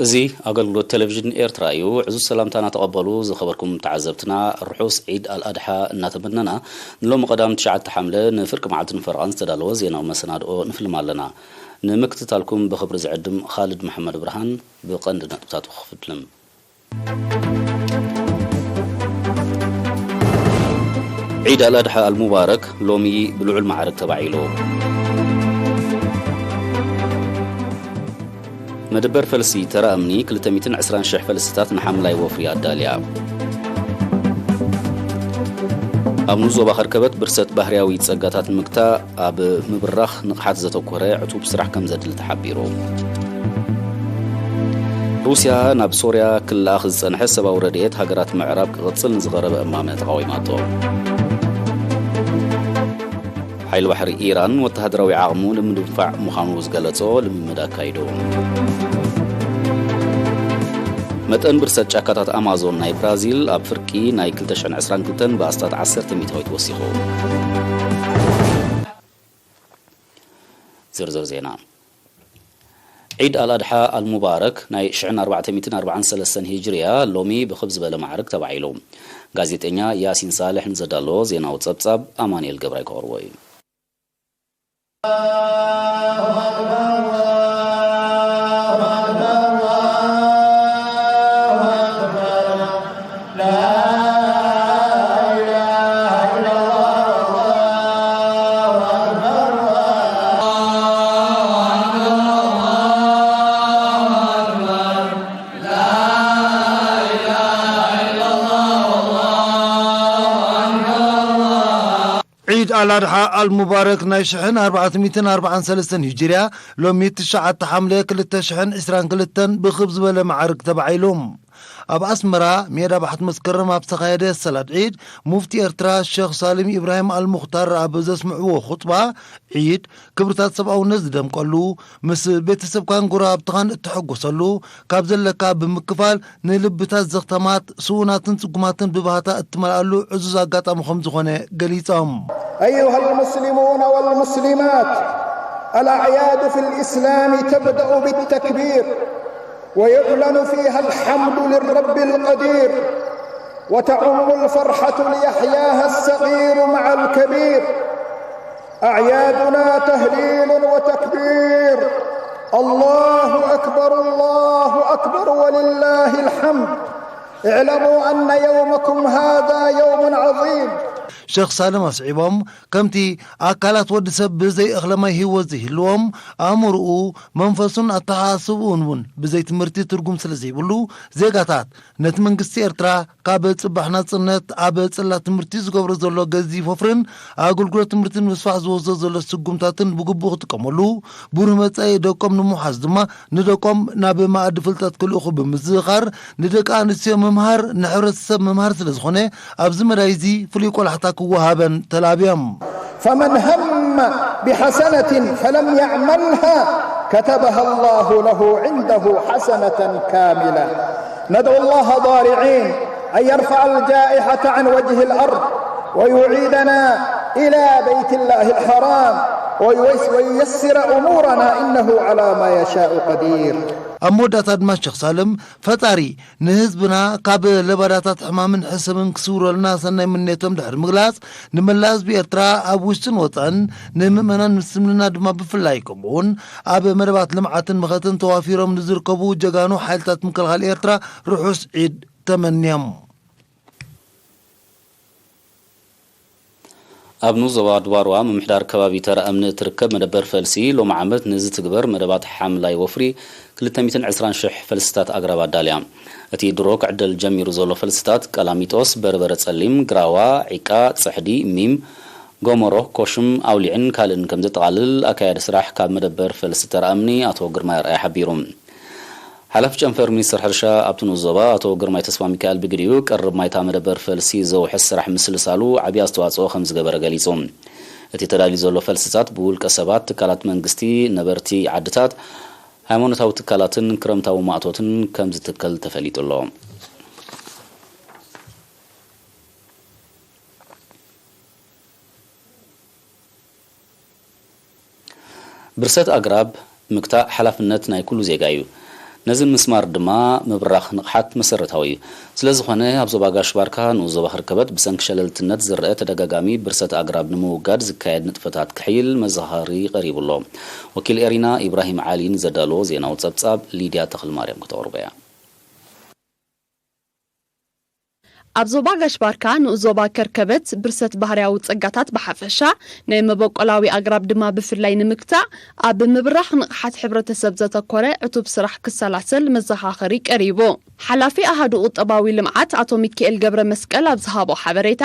እዚ ኣገልግሎት ቴሌቪዥን ኤርትራ እዩ። ዕዙዝ ሰላምታና ተቐበሉ ዝኸበርኩም ተዓዘብትና፣ ርሑስ ዒድ ኣልኣድሓ እናተመነና፣ ንሎሚ ቀዳም ትሽዓተ ሓምለ ንፍርቂ መዓልትን ፈረቓን ዝተዳለወ ዜናዊ መሰናድኦ ንፍልም ኣለና። ንምክትታልኩም ብኽብሪ ዝዕድም ኻልድ መሓመድ ብርሃን። ብቐንዲ ነጥብታቱ ክፍልም። ዒድ ኣልኣድሓ ኣልሙባረክ ሎሚ ብልዑል ማዕርግ ተባዒሉ። መደበር ፈልሲ ተራ እምኒ ክልተ ሚእትን ዕስራን ሽሕ ፈልስታት ንሓምላይ ወፍሪ ኣዳልያ። ኣብ ንኡስ ዞባ ከርከበት ብርሰት ባህርያዊ ጸጋታት ንምግታእ ኣብ ምብራኽ ንቕሓት ዘተኮረ ዕቱብ ስራሕ ከም ዘድሊ ተሓቢሩ። ሩስያ ናብ ሶርያ ክለኣኽ ዝጸንሐ ሰብኣዊ ረድኤት ሃገራት ምዕራብ ክቕጽል ንዝቐረበ እማመ ተቓዊማቶ። ሓይሊ ባሕሪ ኢራን ወተሃደራዊ ዓቕሙ ንምድንፋዕ ምዃኑ ዝገለጾ ልምምድ ኣካይዱ። መጠን ብርሰት ጫካታት ኣማዞን ናይ ብራዚል ኣብ ፍርቂ ናይ ክልተ ሽሕን ዕስራን ክልተን ብኣስታት ዓሰርተ ሚእታዊት ወሲኹ። ዝርዝር ዜና። ዒድ ኣልኣድሓ ኣልሙባረክ ናይ ሽሕን ኣርባዕተ ሚእትን ኣርባዓን ሰለስተን ሂጅርያ ሎሚ ብኽብ ዝበለ ማዕርግ ተባዒሉ። ጋዜጠኛ ያሲን ሳልሕ ንዘዳለዎ ዜናዊ ጸብጻብ ኣማኑኤል ገብራይ ከቕርቦ እዩ። ዒድ ኣልኣድሓ ኣልሙባረክ ናይ ሽሕን ኣርባዕተ ሚእትን ኣርባዓን ሰለስተን ሂጅርያ ሎሚ ትሽዓተ ሓምለ ክልተ ሽሕን ዕስራን ክልተን ብኽብ ዝበለ ማዕርግ ተባዒሉ። ኣብ ኣስመራ ሜዳ ባሕቲ መስከረም ኣብ ዝተኻየደ ሰላት ዒድ፣ ሙፍቲ ኤርትራ ሸኽ ሳልም ኢብራሂም ኣልሙኽታር ኣብ ዘስምዕዎ ኹጥባ፣ ዒድ ክብርታት ሰብኣውነት ዝደምቀሉ፣ ምስ ቤተሰብካን ጎረባብትኻን እትሕጎሰሉ፣ ካብ ዘለካ ብምክፋል ንልብታት ዘኽተማት፣ ስዉናትን ጽጉማትን ብባህታ እትመልኣሉ ዕዙዝ ኣጋጣሚ ከም ዝኾነ ገሊጾም። أيها المسلمون والمسلمات، الأعياد في الإسلام تبدأ بالتكبير، ويعلن فيها الحمد للرب القدير، وتعم الفرحة ليحياها الصغير مع الكبير. أعيادنا تهليل وتكبير، الله أكبر، الله أكبر، ولله الحمد. اعلموا أن يومكم هذا يوم عظيم. ሸኽ ሳልም ኣስዒቦም፣ ከምቲ ኣካላት ወዲ ሰብ ብዘይ እኽለ ማይ ህይወት ዘይህልዎም፣ ኣእምሮኡ፣ መንፈሱን ኣተሓሳስብኡን እውን ብዘይ ትምህርቲ ትርጉም ስለ ዘይብሉ፣ ዜጋታት ነቲ መንግስቲ ኤርትራ ካብ ጽባሕ ናጽነት ኣብ ጽላት ትምህርቲ ዝገብሮ ዘሎ ገዚፍ ወፍርን ኣገልግሎት ትምህርቲ ንምስፋሕ ዝወስዶ ዘሎ ስጉምታትን ብግቡእ ክጥቀመሉ፣ ብሩህ መጻኢ ደቆም ንምውሓስ ድማ ንደቆም ናብ መኣዲ ፍልጠት ክልእኹ ብምዝኽኻር፣ ንደቂ ኣንስትዮ ምምሃር ንሕብረተሰብ ምምሃር ስለ ዝኾነ፣ ኣብዚ መዳይ እዚ ፍሉይ ቆላሕታ ክወሃበን ተላብዮም። فمن هم بحسنة فلم يعملها كتبها الله له عنده حسنة كاملة. ندعو الله ضارعين أن يرفع الجائحة عن وجه الأرض ويعيدنا إلى بيت الله الحرام وييس-، وييسر أمورنا إنه على ما يشاء قدير. ኣብ መወዳእታ ድማ ሸኽ ሳልም ፈጣሪ ንህዝብና ካብ ለባዳታት ሕማምን ሕሰምን ክስውረልና ሰናይ ምንየቶም ድሕሪ ምግላጽ፣ ንመላእ ህዝቢ ኤርትራ ኣብ ውሽጥን ወጻእን፣ ንምእመናን ምስልምና ድማ ብፍላይ፣ ከምኡውን ኣብ መደባት ልምዓትን መኸተን ተዋፊሮም ንዝርከቡ ጀጋኑ ሓይልታት ምክልኻል ኤርትራ ርሑስ ዒድ ተመንዮም። ኣብ ንኡስ ዞባ ድባርዋ ምምሕዳር ከባቢ ተራ እምኒ እትርከብ መደበር ፈልሲ፣ ሎሚ ዓመት ንዝትግበር መደባት ሓምላይ ወፍሪ ክልተ ሚእትን ዕስራን ሽሕ ፈልስታት ኣግራብ ኣዳልያ። እቲ ድሮ ክዕደል ጀሚሩ ዘሎ ፈልስታት ቀላሚጦስ፣ በርበረ ጸሊም፣ ግራዋ፣ ዒቃ፣ ጽሕዲ፣ ሚም፣ ጎመሮ፣ ኮሽም፣ ኣውሊዕን ካልእን ከም ዘጠቓልል ኣካያዲ ስራሕ ካብ መደበር ፈልሲ ተራ እምኒ ኣቶ ግርማይ ኣርኣያ ሓቢሩ። ሓላፊ ጨንፈር ሚኒስትር ሕርሻ ኣብቲ ንኡስ ዞባ ኣቶ ግርማይ ተስፋሚካኤል ብግዲኡ፣ ቀርብ ማይታ መደበር ፈልሲ ዘውሕስ ስራሕ ምስልሳሉ ዓብዪ ኣስተዋፅኦ ከም ዝገበረ ገሊጹ። እቲ ተዳልዩ ዘሎ ፈልስታት ብውልቀ ሰባት፣ ትካላት መንግስቲ፣ ነበርቲ ዓድታት፣ ሃይማኖታዊ ትካላትን ክረምታዊ ማእቶትን ከም ዝትከል ተፈሊጡ ኣሎ። ብርሰት ኣግራብ ምግታእ ሓላፍነት ናይ ኩሉ ዜጋ እዩ። ነዚ ንምስማር ድማ ምብራኽ ንቕሓት መሰረታዊ እዩ። ስለ ዝኾነ፣ ኣብ ዞባ ጋሽ ባርካ ንኡስ ዞባ ከርከበት ብሰንኪ ሸለልትነት ዝረአ ተደጋጋሚ ብርሰት ኣግራብ ንምውጋድ ዝካየድ ንጥፈታት ክሕይል መዘኻኸሪ ቀሪቡ ኣሎ። ወኪል ኤሪና ኢብራሂም ዓሊ ንዘዳለዎ ዜናዊ ጸብጻብ ሊድያ ተኽለማርያም ክተቕርቦ እያ። ኣብ ዞባ ጋሽ ባርካ ንኡስ ዞባ ከርከበት ብርሰት ባህርያዊ ጸጋታት ብሓፈሻ ናይ መበቆላዊ ኣግራብ ድማ ብፍላይ ንምግታእ ኣብ ምብራኽ ንቕሓት ሕብረተሰብ ዘተኮረ ዕቱብ ስራሕ ክሰላሰል መዘኻኸሪ ቀሪቡ። ሓላፊ ኣሃዱ ቁጠባዊ ልምዓት ኣቶ ሚካኤል ገብረ መስቀል ኣብ ዝሃቦ ሓበሬታ፣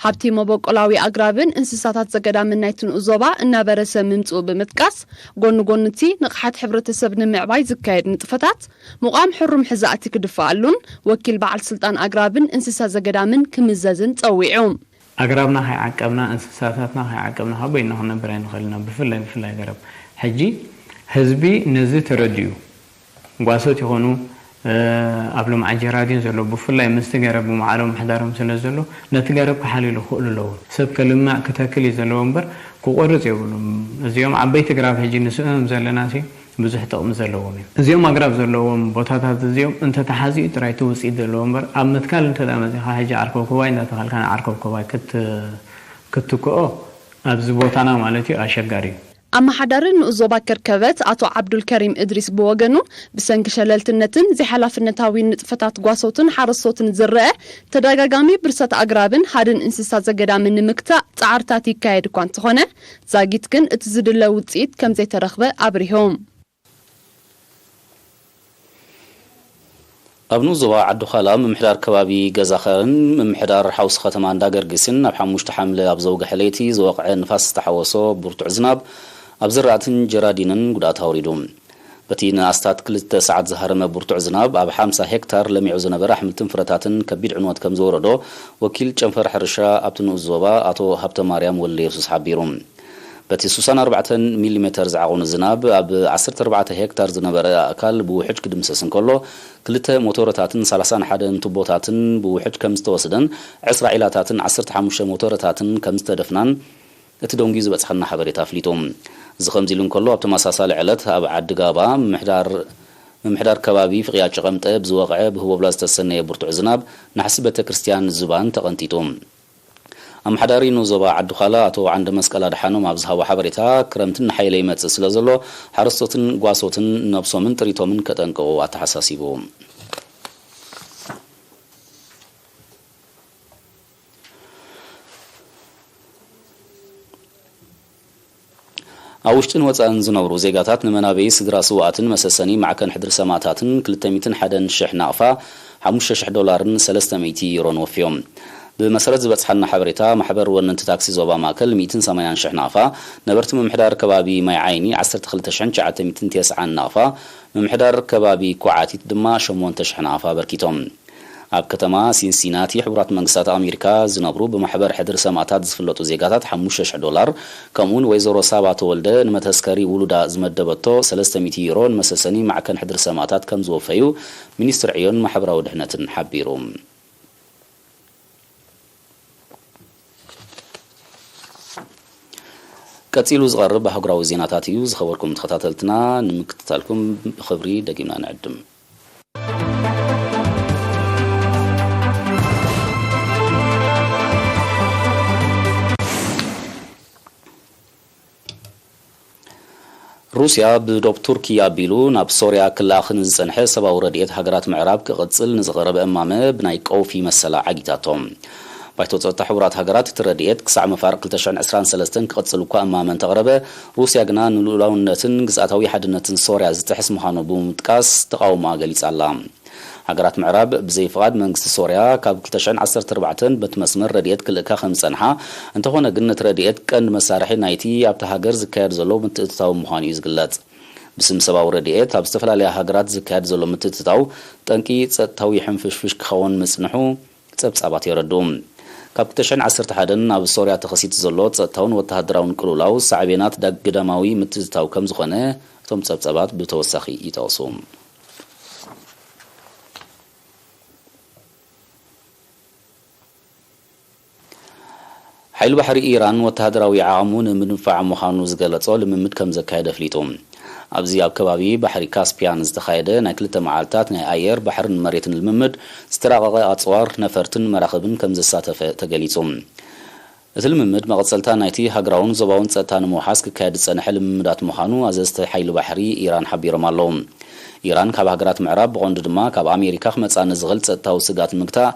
ሃብቲ መበቆላዊ ኣግራብን እንስሳታት ዘገዳምን ናይቲ ንኡስ ዞባ እናበረሰ ምምጽኡ ብምጥቃስ፣ ጎኒ ጎኒ እቲ ንቕሓት ሕብረተሰብ ንምዕባይ ዝካየድ ንጥፈታት፣ ምቋም ሕሩም ሕዛእቲ ክድፈኣሉን ወኪል በዓል ስልጣን ኣግራብን እንስሳ ዘገዳምን ክምዘዝን ጸዊዑ። ኣግራብና ከይዓቀብና፣ እንስሳታትና ከይዓቀብና፣ ካብ በይንና ክንነብር ኣይንኽእልን ኢና። ብፍላይ፣ ብፍላይ ገረብ። ሕጂ ህዝቢ ነዚ ተረዲኡ፣ ጓሶት ይኾኑ፣ እ፣ ኣብ ልምዓት ጀራዲን ዘለዉ፣ ብፍላይ ምስቲ ገረብ ብመዓልቦ ምሕዳሮም ስለ ዘሎ፣ ነቲ ገረብ ክሓልይሉ ክኽእሉ ኣለዎም። ሰብ ከልምዕ፣ ክተክል እዩ ዘለዎ እምበር፣ ክቆርጽ የብሉን። እዚኦም ዓበይቲ ግራብ ሕጂ ንስእኖም ዘለና ሲ፣ ብዙሕ ጥቕሚ ዘለዎም እዮም። እዚኦም ኣግራብ ዘለዎም ቦታታት እዚኦም እንተተሓዚኡ ጥራይ እቲ ውፅኢት ዘለዎ እምበር፣ ኣብ ምትካል እንተ ደኣ መፂኻ፣ ሕጂ ዓርከብኮባይ እንዳተኸልካ ንዓርከብኮባይ ክት-፣ ክትትክኦ ኣብዚ ቦታና ማለት እዩ ኣሸጋሪ እዩ። ኣመሓዳሪ ንኡስ ዞባ ከርከበት ኣቶ ዓብዱልከሪም እድሪስ ብወገኑ፣ ብሰንኪ ሸለልትነትን ዘይሓላፍነታዊ ንጥፈታት ጓሶትን ሓረስቶትን ዝረአ ተደጋጋሚ ብርሰት ኣግራብን ሃድን እንስሳ ዘገዳምን ንምግታእ ጻዕርታት ይካየድ እኳ እንተኾነ፣ ዛጊት ግን እቲ ዝድለ ውጽኢት ከም ዘይተረኽበ ኣብሪሆም። ኣብ ንኡስ ዞባ ዓዲ ዃላ ምምሕዳር ከባቢ ገዛኸርን ምምሕዳር ሓውሲ ከተማ እንዳገርጊስን ኣብ ሓሙሽተ ሓምለ ኣብ ዘውግሐ ለይቲ ዝወቕዐ ንፋስ ዝተሓወሶ ብርቱዕ ዝናብ ኣብ ዝራእትን ጀራዲንን ጉድኣት ኣውሪዱ። በቲ ንኣስታት ክልተ ሰዓት ዝሃረመ ብርቱዕ ዝናብ ኣብ ሓምሳ ሄክታር ለሚዑ ዝነበረ ኣሕምልትን ፍረታትን ከቢድ ዕንወት ከም ዘውረዶ ወኪል ጨንፈር ሕርሻ ኣብቲ ንኡስ ዞባ ኣቶ ሃብተማርያም ወልደየሱስ ሓቢሩ። በቲ ስሳን ኣርባዕተን ሚሊሜተር ዝዓቐኑ ዝናብ ኣብ ዓሰርተ ኣርባዕተ ሄክታር ዝነበረ ኣእካል ብውሕጅ ክድምሰስ እንከሎ፣ ክልተ ሞቶረታትን ሰላሳን ሓደን ቱቦታትን ብውሕጅ ከም ዝተወስደን ዕስራ ዒላታትን ዓሰርተ ሓሙሽተ ሞቶረታትን ከም ዝተደፍናን እቲ ደንጉዩ ዝበጽሐና ሓበሬታ ኣፍሊጡ። እዚ ከምዚ ኢሉ እንከሎ፣ ኣብ ተመሳሳሊ ዕለት ኣብ ዓዲ ጋባ ምምሕዳር፣ ምምሕዳር ከባቢ ፍቕያ ጨቐምጠ ብዝወቕዐ ብህቦብላ ዝተሰነየ ብርቱዕ ዝናብ ናሕሲ ቤተ ክርስቲያን ዝባን ተቐንጢጡ። ኣመሓዳሪ ንኡስ ዞባ ዓዲ ዃላ ኣቶ ዓንደ መስቀል ኣድሓኖም ኣብ ዝሃቦ ሓበሬታ፣ ክረምቲ እናሓየለ ይመጽእ ስለ ዘሎ፣ ሓረስቶትን ጓሶትን ነብሶምን ጥሪቶምን ከጠንቅቑ ኣተሓሳሲቡ። ኣብ ውሽጥን ወጻእን ዝነብሩ ዜጋታት ንመናበዪ ስድራ ስውኣትን መሰሰኒ ማዕከን ሕድሪ ሰማእታትን ክልተ ሚእትን ሓደን ሽሕ ናቕፋ፣ ሓሙሽተ ሽሕ ዶላርን ሰለስተ ሚእቲ ዩሮን ወፍዮም። ብመሰረት ዝበጽሓና ሓበሬታ፣ ማሕበር ወነንቲ ታክሲ ዞባ ማእከል ሚእትን ሰማንያን ሽሕ ናቕፋ፣ ነበርቲ ምምሕዳር ከባቢ ማይ ዓይኒ ዓሰርተ ክልተ ሽሕን ትሽዓተ ሚእትን ተስዓን ናቕፋ፣ ምምሕዳር ከባቢ ኮዓቲት ድማ ሸሞንተ ሽሕ ናቕፋ ኣበርኪቶም። ኣብ ከተማ ሲንሲናቲ ሕቡራት መንግስታት ኣሜሪካ ዝነብሩ ብማሕበር ሕድሪ ሰማእታት ዝፍለጡ ዜጋታት ሓሙሽተ ሽሕ ዶላር፣ ከምኡውን ወይዘሮ ሳባ ተወልደ ንመተስከሪ ውሉዳ ዝመደበቶ ሰለስተ ሚእቲ ዩሮ ንመሰሰኒ ማዕከን ሕድሪ ሰማእታት ከም ዝወፈዩ ሚኒስትሪ ዕዮን ማሕበራዊ ድሕነትን ሓቢሩ። ቀጺሉ ዝቐርብ ኣህጉራዊ ዜናታት እዩ። ዝኸበርኩም ተኸታተልትና፣ ንምክትታልኩም ብኽብሪ ደጊምና ንዕድም። ሩስያ ብዶብ ቱርኪ ኣቢሉ ናብ ሶርያ ክለኣኽ ንዝጸንሐ ሰብኣዊ ረድኤት ሃገራት ምዕራብ ክቕጽል ንዝቐረበ እማመ ብናይ ቀውፊ መሰላ ዓጊታቶ። ባይቶ ጸጥታ ሕቡራት ሃገራት እቲ ረድኤት ክሳዕ መፋርቕ ክልተ ሽሕን ዕስራን ሰለስተን ክቕጽል እኳ እማመ እንተቕረበ፣ ሩስያ ግና ንልኡላውነትን ግዝኣታዊ ሓድነትን ሶርያ ዝጥሕስ ምዃኑ ብምጥቃስ ተቓውሞኣ ገሊጻ ኣላ። ሃገራት ምዕራብ ብዘይ ፍቓድ መንግስቲ ሶርያ ካብ ክልተ ሽሕን ዓሰርተ ኣርባዕተን በቲ መስመር ረድኤት ክልእካ ከም ዝጸንሓ፣ እንተኾነ ግን ነቲ ረድኤት ቀንዲ መሳርሒ ናይቲ ኣብታ ሃገር ዝካየድ ዘሎ ምትእትታው ምዃኑ እዩ ዝግለጽ። ብስም ሰብኣዊ ረድኤት ኣብ ዝተፈላለያ ሃገራት ዝካየድ ዘሎ ምትእትታው ጠንቂ ጸጥታዊ ሕንፍሽፍሽ ክኸውን ምጽንሑ ጸብጻባት የረድኡ። ካብ ክልተ ሽሕን ዓሰርተ ሓደን ኣብ ሶርያ ተኸሲቱ ዘሎ ጸጥታውን ወተሃደራውን ቅልውላው ሳዕቤናት ዳግዳማዊ ምትእትታው ከም ዝኾነ እቶም ጸብጻባት ብተወሳኺ ይጠቕሱ። ሓይሊ ባሕሪ ኢራን ወተሃደራዊ ዓቕሙ ንምድንፋዕ ምዃኑ ዝገለጾ ልምምድ ከም ዘካየደ ኣፍሊጡ። ኣብዚ ኣብ ከባቢ ባሕሪ ካስፒያን ዝተኻየደ ናይ ክልተ መዓልታት ናይ ኣየር፣ ባሕርን መሬትን ልምምድ ዝተራቐቐ ኣጽዋር፣ ነፈርትን መራኽብን ከም ዘሳተፈ ተገሊጹ። እቲ ልምምድ መቐጸልታ ናይቲ ሃገራውን ዞባውን ጸጥታ ንምውሓስ ክካየድ ዝጸንሐ ልምምዳት ምዃኑ ኣዘዝቲ ሓይሊ ባሕሪ ኢራን ሓቢሮም ኣለዉ። ኢራን ካብ ሃገራት ምዕራብ፣ ብቐንዱ ድማ ካብ ኣሜሪካ ክመጻ ንዝኽእል ጸጥታዊ ስግኣት ንምግታእ፣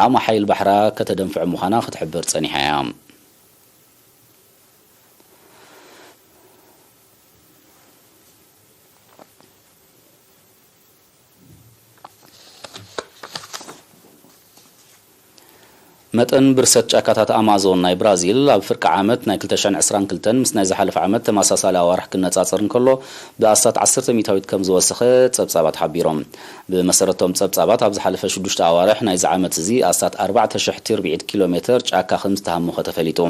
ዓቕሚ ሓይሊ ባሕራ ከተደንፍዕ ምዃና ክትሕብር ጸኒሓ እያ። መጠን ብርሰት ጫካታት ኣማዞን ናይ ብራዚል ኣብ ፍርቂ ዓመት ናይ ክልተ ሽሕን ዕስራን ክልተን ምስ ናይ ዝሓለፈ ዓመት ተመሳሳሊ ኣዋርሕ ክነጻጸር እንከሎ፣ ብኣስታት ዓሰርተ ሚእታዊት ከም ዝወሰኸ ጸብጻባት ሓቢሮም። ብመሰረቶም ጸብጻባት፣ ኣብ ዝሓለፈ ሽዱሽተ ኣዋርሕ ናይዚ ዓመት እዚ ኣስታት ኣርባዕተ ሽሕ ትርብዒት ኪሎ ሜተር ጫካ ከም ዝተሃሞኸ ተፈሊጡ።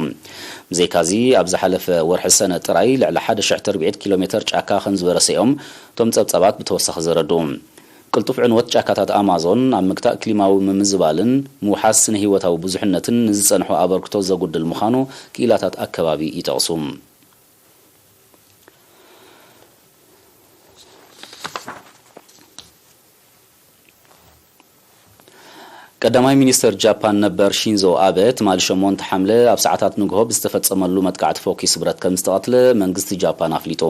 ብዘይካዚ፣ ኣብ ዝሓለፈ ወርሒ ሰነ ጥራይ ልዕሊ ሓደ ሽሕ ትርብዒት ኪሎ ሜተር ጫካ ከም ዝበረሰ እዮም እቶም ጸብጻባት ብተወሳኺ ዘረድኡ። ቅልጡፍ ዕንወት ጫካታት ኣማዞን ኣብ ምግታእ ክሊማዊ ምምዝባልን ምውሓስ ስነ-ህይወታዊ ብዙሕነትን ንዝጸንሖ ኣበርክቶ ዘጉድል ምዃኑ ክኢላታት ኣከባቢ ይጠቕሱ። ቀዳማይ ሚኒስተር ጃፓን ነበር ሺንዞ ኣበ ትማሊ ሸሞንተ ሓምለ ኣብ ሰዓታት ንግሆ ብዝተፈጸመሉ መጥቃዕቲ ፎኪስ ብረት ከም ዝተቐትለ መንግስቲ ጃፓን ኣፍሊጡ።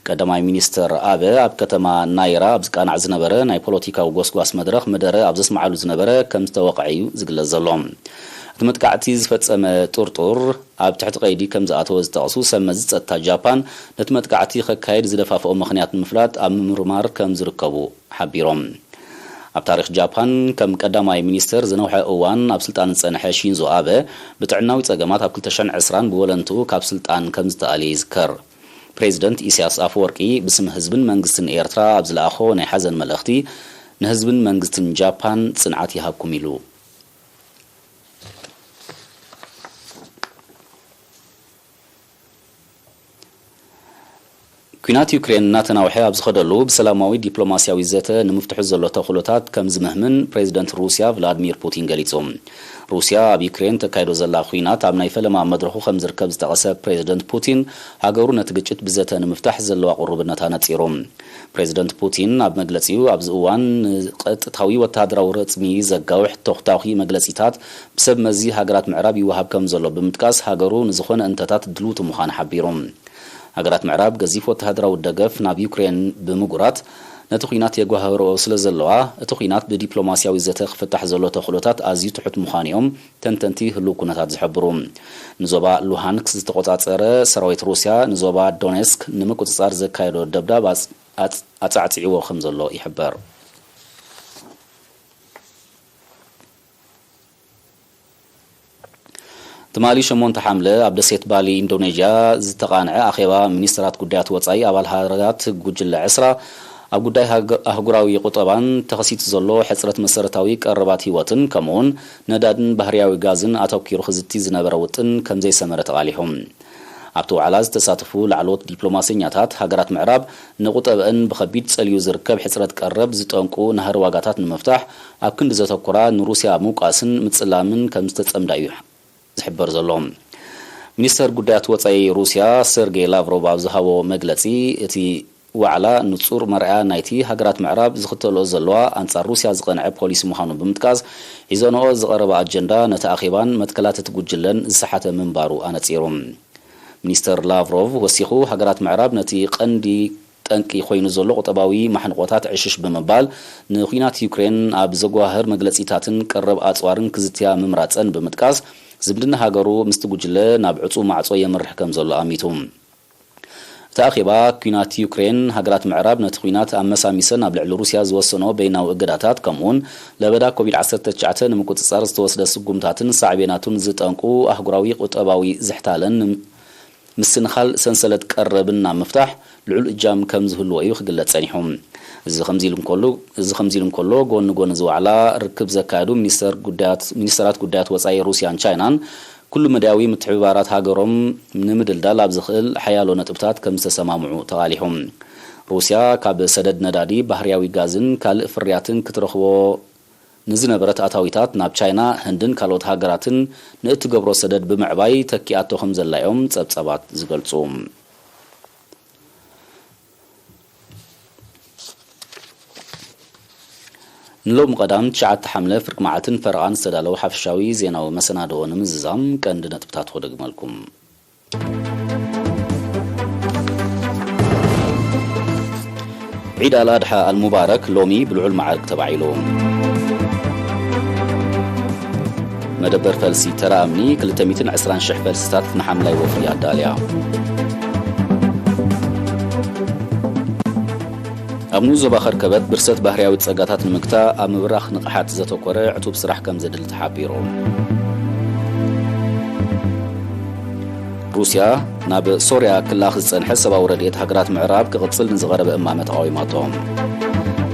ቀዳማይ ሚኒስተር ኣበ ኣብ ከተማ ናይራ ኣብ ዝቃናዕ ዝነበረ ናይ ፖለቲካዊ ጎስጓስ መድረኽ መደረ ኣብ ዘስምዓሉ ዝነበረ ከም ዝተወቕዐ እዩ ዝግለጽ ዘሎ። እቲ መጥቃዕቲ ዝፈጸመ ጥርጡር ኣብ ትሕቲ ቀይዲ ከም ዝኣተወ ዝጠቕሱ ሰብ መዚ ጸጥታ ጃፓን፣ ነቲ መጥቃዕቲ ከካይድ ዝደፋፍኦ ምኽንያት ንምፍላጥ ኣብ ምምርማር ከም ዝርከቡ ሓቢሮም። ኣብ ታሪኽ ጃፓን ከም ቀዳማይ ሚኒስተር ዝነውሐ እዋን ኣብ ስልጣን ዝጸንሐ ሺንዞ ኣበ፣ ብጥዕናዊ ጸገማት ኣብ ክልተ ሽሕን ዕስራን ብወለንትኡ ካብ ስልጣን ከም ዝተኣልየ ይዝከር። ፕሬዚደንት ኢሳያስ ኣፈወርቂ ብስም ህዝብን መንግስትን ኤርትራ ኣብ ዝለኣኾ ናይ ሓዘን መልእኽቲ፣ ንህዝብን መንግስትን ጃፓን ጽንዓት ይሃብኩም ኢሉ። ኲናት ዩክሬን እናተናውሐ ኣብ ዝኸደሉ፣ ብሰላማዊ ዲፕሎማስያዊ ዘተ ንምፍትሑ ዘሎ ተኽእሎታት ከም ዝምህምን ፕሬዚደንት ሩስያ ቭላድሚር ፑቲን ገሊጹ። ሩስያ ኣብ ዩክሬን ተካይዶ ዘላ ኲናት ኣብ ናይ ፈለማ መድረኹ ከም ዝርከብ ዝጠቐሰ ፕሬዚደንት ፑቲን፣ ሃገሩ ነቲ ግጭት ብዘተ ንምፍታሕ ዘለዋ ቅሩብነት ኣነጺሩ። ፕሬዚደንት ፑቲን ኣብ መግለጺኡ፣ ኣብዚ እዋን ንቐጥታዊ ወተሃደራዊ ረጽሚ ዘጋውሕ ተኹታኹ መግለጺታት ብሰብ መዚ ሃገራት ምዕራብ ይወሃብ ከም ዘሎ ብምጥቃስ፣ ሃገሩ ንዝኾነ እንተታት ድልውቲ ምዃና ሓቢሩ። ሃገራት ምዕራብ ገዚፍ ወተሃደራዊ ደገፍ ናብ ዩክሬን ብምጉራት፣ ነቲ ኲናት የጓህርኦ ስለ ዘለዋ፣ እቲ ኲናት ብዲፕሎማስያዊ ዘተ ክፍታሕ ዘሎ ተኽእሎታት ኣዝዩ ትሑት ምዃኑ እዮም ተንተንቲ ህሉው ኩነታት ዝሕብሩ። ንዞባ ሉሃንስክ ዝተቖጻጸረ ሰራዊት ሩስያ፣ ንዞባ ዶኔስክ ንምቁጽጻር ዘካየዶ ደብዳብ ኣጽ-፣ ኣጽ-፣ ኣጻዕጺዕዎ ከም ዘሎ ይሕበር። ትማሊ ሸሞንተ ሓምለ ኣብ ደሴት ባሊ ኢንዶኔዥያ ዝተቓንዐ ኣኼባ ሚኒስትራት ጉዳያት ወጻኢ ኣባል ሃገራት ጉጅለ ዕስራ፣ ኣብ ጉዳይ ሃገ-፣ ኣህጉራዊ ቁጠባን ተኸሲቱ ዘሎ ሕጽረት መሰረታዊ ቀረባት ህይወትን፣ ከምኡውን ነዳድን ባህርያዊ ጋዝን ኣተኲሩ ክዝቲ ዝነበረ ውጥን ከም ዘይሰመረ ተቓሊሑ። ኣብቲ ዋዕላ ዝተሳተፉ ላዕለዎት ዲፕሎማሰኛታት፣ ሃገራት ምዕራብ ንቁጠበአን ብኸቢድ ጸልዩ ዝርከብ ሕጽረት ቀረብ ዝጠንቁ ናህሪ ዋጋታት ንምፍታሕ ኣብ ክንዲ ዘተኩራ፣ ንሩስያ ምውቃስን ምጽላምን ከም ዝተጸምዳ እዩ ዝሕበር ዘሎ። ሚኒስተር ጉዳያት ወጻኢ ሩስያ ሰርጌይ ላቭሮቭ ኣብ ዝሃቦ መግለጺ፣ እቲ ዋዕላ ንጹር መርኣያ ናይቲ ሃገራት ምዕራብ ዝኽተልኦ ዘለዋ ኣንጻር ሩስያ ዝቐንዐ ፖሊሲ ምዃኑ ብምጥቃስ፣ ሒዘንኦ ዝቐረባ ኣጀንዳ ነቲ ኣኼባን መትከላት እቲ ጉጅለን ዝሰሓተ ምንባሩ ኣነጺሩ። ሚኒስተር ላቭሮቭ ወሲኹ፣ ሃገራት ምዕራብ ነቲ ቀንዲ ጠንቂ ኮይኑ ዘሎ ቁጠባዊ ማሕንቆታት ዕሽሽ ብምባል፣ ንኲናት ዩክሬን ኣብ ዘጓህር መግለጺታትን ቀረብ ኣጽዋርን ክዝትያ ምምራጸን ብምጥቃስ፣ ዝምድና ሃገሩ ምስቲ ጉጅለ ናብ ዕጹው ማዕጾ የምርሕ ከም ዘሎ ኣሚቱ። እቲ ኣኼባ፣ ኲናት ዩክሬን፣ ሃገራት ምዕራብ ነቲ ኲናት ኣመሳሚሰን ኣብ ልዕሊ ሩስያ ዝወሰንኦ በይናዊ እገዳታት፣ ከምኡውን ለበዳ ኮቪድ ዓሰርተ ትሽዓተ ንምቁጽጻር ዝተወስደ ስጉምታትን ሳዕቤናቱን ዝጠንቁ ኣህጉራዊ ቁጠባዊ ዝሕታለን ምስንኻል ሰንሰለት ቀረብን ኣብ ምፍታሕ ልዑል እጃም ከም ዝህልዎ እዩ ክግለጽ ጸኒሑ። እዚ ከምዚ ኢሉ እንከሎ፣ እዚ ከምዚ ኢሉ እንከሎ፣ ጎኒ ጎኒ እዚ ዋዕላ ርክብ ዘካየዱ ሚኒስተር ጉዳያት፣ ሚኒስተራት ጉዳያት ወጻኢ ሩስያን ቻይናን፣ ኩሉ መዳያዊ ምትሕብባራት ሃገሮም ንምድልዳል ኣብ ዝኽእል ሓያሎ ነጥብታት ከም ዝተሰማምዑ ተቓሊሑ። ሩስያ ካብ ሰደድ ነዳዲ፣ ባህርያዊ ጋዝን ካልእ ፍርያትን ክትረኽቦ ንዝነበረት ኣታዊታት ናብ ቻይና፣ ህንድን ካልኦት ሃገራትን ንእትገብሮ ሰደድ ብምዕባይ ተኪኣቶ ከም ዘላ እዮም ጸብጻባት ዝገልጹ። ንሎሚ ቀዳም ትሽዓተ ሓምለ ፍርቂ መዓልትን ፈረቓን ዝተዳለዉ ሓፈሻዊ ዜናዊ መሰናድኦ ንምዝዛም ቀንዲ ነጥብታት ክደግመልኩም። ዒድ ኣልኣድሓ ኣልሙባረክ ሎሚ ብልዑል መዓርግ ተባዒሉ። መደበር ፈልሲ ተራ እምኒ ክልተ ሚእትን ዕስራን ሽሕ ፈልስታት ንሓምላይ ወፍሪ ኣዳልያ። ኣብ ንኡስ ዞባ ከርከበት ብርሰት ባህርያዊ ጸጋታት ንምግታእ ኣብ ምብራኽ ንቕሓት ዘተኮረ ዕቱብ ስራሕ ከም ዘድሊ ተሓቢሩ። ሩስያ ናብ ሶርያ ክልኣኽ ዝጸንሐ ሰብኣዊ ረድኤት ሃገራት ምዕራብ ክቕጽል ንዝቐረበ እማመ ተቓዊማቶ።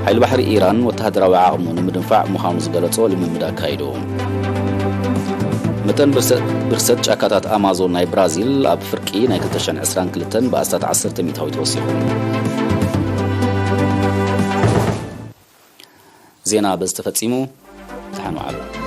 ሓይሊ ባሕሪ ኢራን ወተሃደራዊ ዓቕሙ ንምድንፋዕ ምዃኑ ዝገለጾ ልምምድ ኣካይዱ። መጠን ብርሰ-፣ ብርሰት ጫካታት ኣማዞን ናይ ብራዚል ኣብ ፍርቂ ናይ ክልተ ሽሕን ዕስራን ክልተን ብኣስታት ዓሰርተ ሚእታዊት ወሲኹ። ዜና በዚ ተፈጺሙ። ደሓን ዋዕሉ።